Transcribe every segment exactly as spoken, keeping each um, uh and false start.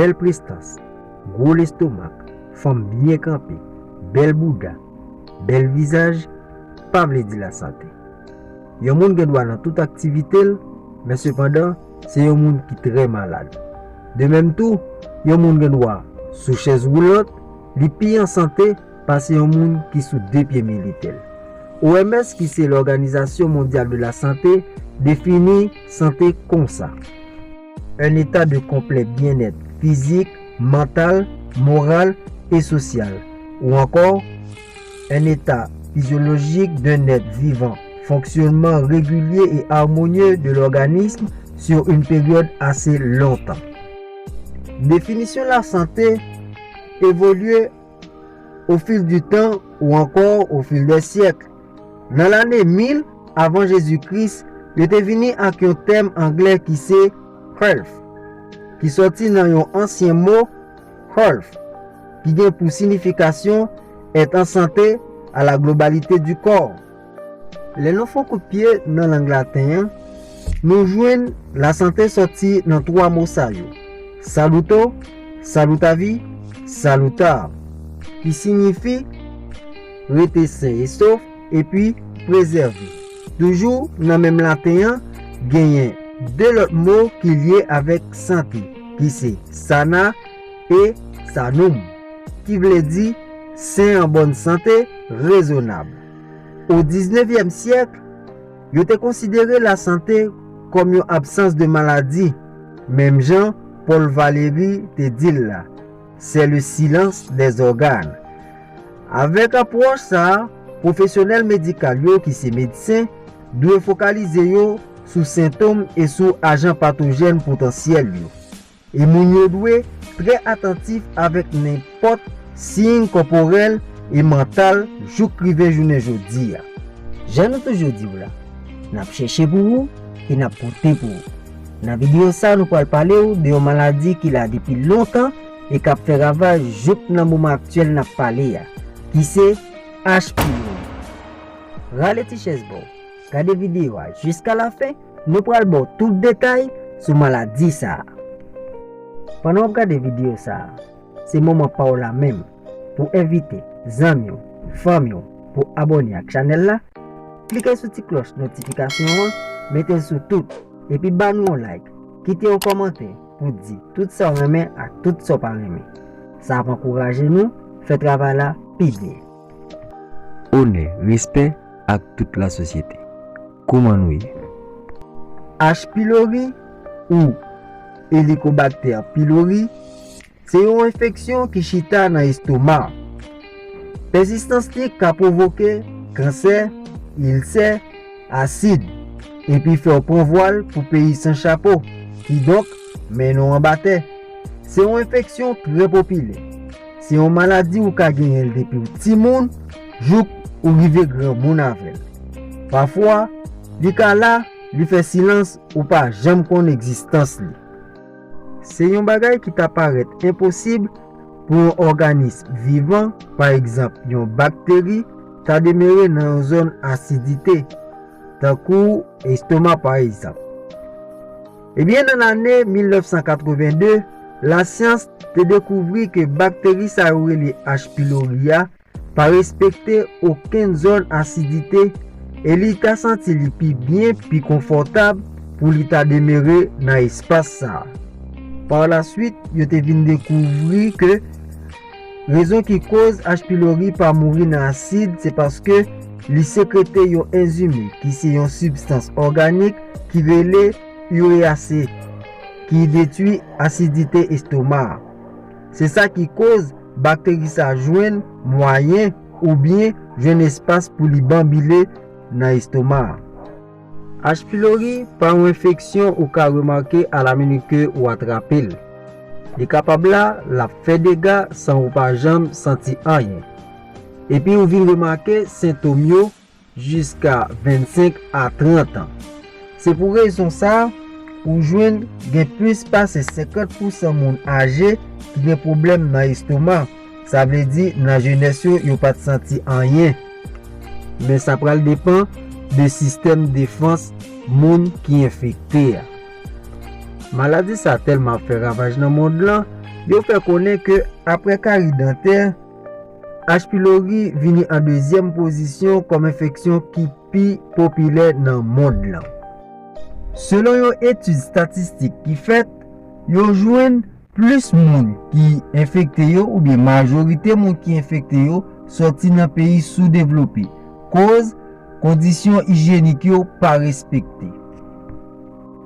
Bèl prestans, gwo lestomak, fanm byen kanpe, bèl bouda, bèl vizaj, pa vle di lasante. Yon moun gen dwa nan tout aktivite l, men sepandan, se yon moun ki trè malad. De menm tou, yon moun gen dwa sou chèz woulant, li pi an sante pase yon moun ki sou de pye militè l. O M S, ki se Lòganizasyon Mondyal de la Sante, defini sante konsa: un état de complet bien-être physique, mental, moral et social, ou encore un état physiologique d'un être vivant, fonctionnement régulier et harmonieux de l'organisme sur une période assez longtemps. Definisyon lasante evolye au fil du temps ou encore au fil des siècles. Nan lane mil avan Jezi Kris, yo te vini ak yon tèm anglè ki se health, ki sòti nan yon ansyen mo, health, ki gen pou sinifikasyon être en santé à la globalité du corps. Lè nou fè yon kout pye nan lang laten an, nou jwenn lasante sòti nan twa mo sa yo: saluto, salutavi, salutar, ki siyifi rete sen e sof epi prezève. Toujou nan menm laten an, genyen de lòt mo ki lye avèk sante, ki se sana e sanum, ki vle di sen an bòn sante, rezonab. O diznevyèm syèk, yo te konsidere lasante kòm yon absans de maladi, menm jan Paul Valéry te di l la, c'est le silence des organes. Avèk apwòch sa a, pwofesyonèl medikal yo, ki se medsen, dwe fokalize yo sou sentòm e sou ajan patojèn potansyèl yo. E moun yo dwe trè atantif avèk nenpòt siy kòporèl e mantal jouk rive jounen jodi a. Jan nou toujou di w la, n ap chèche pou ou e n ap pote pou ou. Nan videyo sa a, nou pral pale w de yon maladi ki la depi lontan e k ap fè ravaj jouk nan moman aktyèl n ap pale a, ki se H. pylori. Rale ti chèz ba w, gade videyo a jiska lafen, nou pral ba w tout detay sou maladi sa a. Pandan w ap gade videyo sa a, se moman pa w la menm pou envite zanmi w, fanmi w pou abòne ak chanèl la, klike sou ti klòch notifikasyon an, mete l sou tout, epi ba nou yon like, kite yon kòmantè pou di tout sa w renmen ak tout sa w pa renmen. Sa ap ankouraje nou fè travay la pi byen. Onè, respè ak tout lasosyete. Kòman nou ye? H. pylori ou Helicobacter pylori se yon enfeksyon ki chita nan estoma. Pèsistans li ka pwovoke kansè, ilsè, asid, epi fè w pran vwal pou peyi san chapo, kidonk mennen w anba tè. Se yon enfeksyon trè popilè. Se yon maladi ou ka genyen l depi w timoun jouk ou rive granmoun avè l. Pafwa, li ka la, li fè silans, ou pa janm konn egzistans li. Se yon bagay ki ta parèt enposib pou yon òganis vivan, pa egzanp yon bakteri, ta demere nan yon zòn asidite, tankou estoma pa egzanp. Ebyen, nan lane mil nèf san katreven de, lasyans te dekouvri ke bakteri sa yo rele H. pylori a pa respekte okenn zòn asidite e li ta santi li pi byen, pi konfòtab pou li ta demere nan espas sa a. Parlaswit, yo te vin dekouvri ke rezon ki koz H. pylori pa mouri nan asid se paske li sekrete yon enzime ki se yon sibstans òganik ki rele urea C, ki detwi asidite estoma a. Se sa ki koz bakteri sa jwenn mwayen oubyen jwenn espas pou li banbile nan estoma a. H. pylori pa yon enfeksyon ou ka remake alaminit ke ou atrape l. Li kapab la, l ap fè dega san ou pa janm santi anyen. Epi ou vin remake sentòm yo jiska vennsenk a trant an. Se pou rezon sa a, ou jwenn gen plis pase senkant pousan moun aje ki gen pwoblèm nan estoma. Sa vle di, nan jenès yo, yo pa t santi anyen. Men sa pral depann de sistèm defans moun ki enfekte a. Maladi sa tèlman ap fè ravaj nan mond lan, Yo fè konnen ke apre kari dantè, H. pylori vini an dezyèm pozisyon kòm enfeksyon ki pi popilè nan mond lan. Selon yon etid estatistik ki fèt, yo jwenn plis moun ki enfekte yo, oubyen majorite moun ki enfekte yo, sòti nan peyi soudevlope. Koz, kondisyon ijyenik yo pa respekte.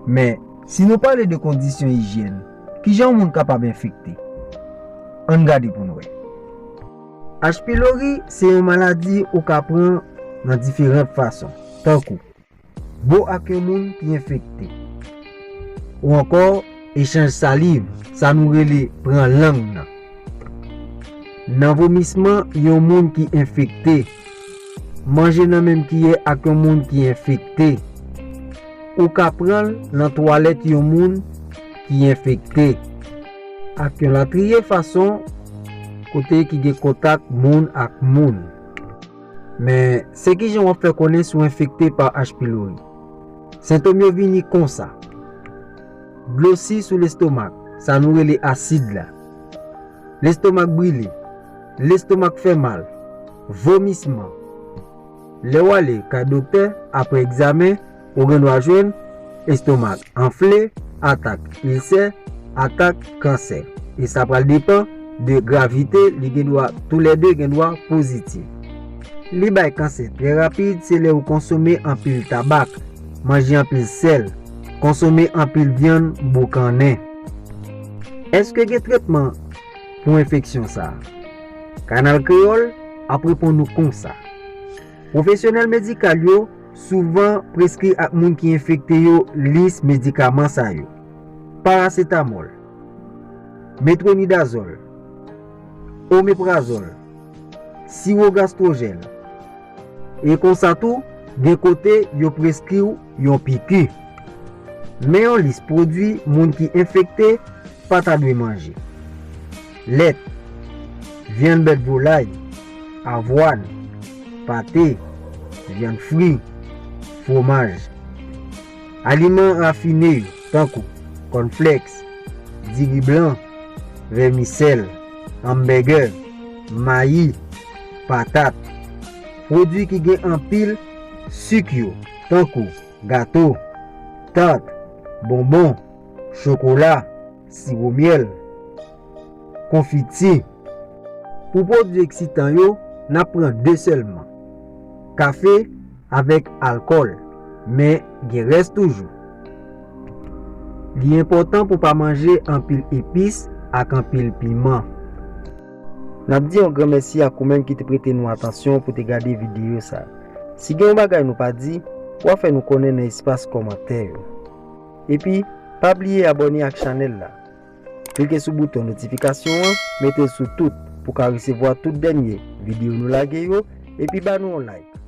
Men, si nou pale de kondisyon ijyèn, kijan yon moun kapab enfekte? Ann gade pou n wè. H. pylori se yon maladi ou ka pran nan diferan fason, tankou bo ak yon moun ki enfekte, ou ankò echanj saliv, sa nou rele pran lang nan. Nan vomisman yon moun ki enfekte, manje nan menm kiyè ak yon moun ki enfekte, ou ka pran l nan twalèt yon moun ki enfekte, ak yon latriye fason kote ki gen kontak moun ak moun. Men, se kijan w ap fè konnen si w enfekte pa H. pylori? Sentòm yo vini konsa: dlo si sou lestomak, sa nou rele asid la, lestomak brile, lestomak fè mal, vomisman. Lè w ale kay doktè, apre egzamen, ou gen dwa jwenn estomak anfle, atak ilsè, atak kansè. E sa pral depann de gravite, li gen dwa, toulède gen dwa pozitif. Li bay kansè trè rapid, se lè ou konsome anpil tabak, manje anpil sèl, konsome anpil vyann boukannen. Èske gen tretman pou enfeksyon sa a? Kanal Kreyòl ap reponn ou konsa. Pwofesyonèl medikal yo souvan preskri ak moun ki enfekte yo lis medikaman sa yo: parasetamòl, metwonidazòl, omeprazòl, siwo gastwojèn. E konsa tou, gen kote yo preskri w yon piki. Men yon lis pwodui moun ki enfekte pa ta dwe manje: lèt, vyann bèt volay, avwàn, pate, vyann fri, fwomaj. Aliman rafine yo, tankou kònflèks, diri blan, vèmisèl, anbègè, mayi, patat. Pwodui ki gen anpil sik yo, tankou gato, tat, bonbon, chokola, siwo myèl, konfiti. Pou pwodui eksitan yo, n ap pran de sèlman: kafe avèk alkòl, men gen rès toujou. Li enpòtan pou pa manje anpil epis ak anpil piman. N ap di yon gran mèsi ak ou menm ki te prete nou atansyon pou te gade videyo sa a. Si gen yon bagay nou pa di, w a fè nou konnen nan espas kòmantè yo. Epi, pa bliye abòne ak chanèl la. Klike sou bouton notifikasyon an, mete l sou tout pou w ka resevwa tout dènye videyo nou lage yo, epi ba nou yon like.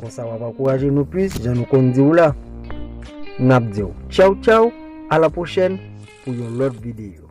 Konsa w ap ankouraje nou plis, jan nou konn di w la. N ap di w tchaw tchaw, a la pwochèn pou yon lòt videyo.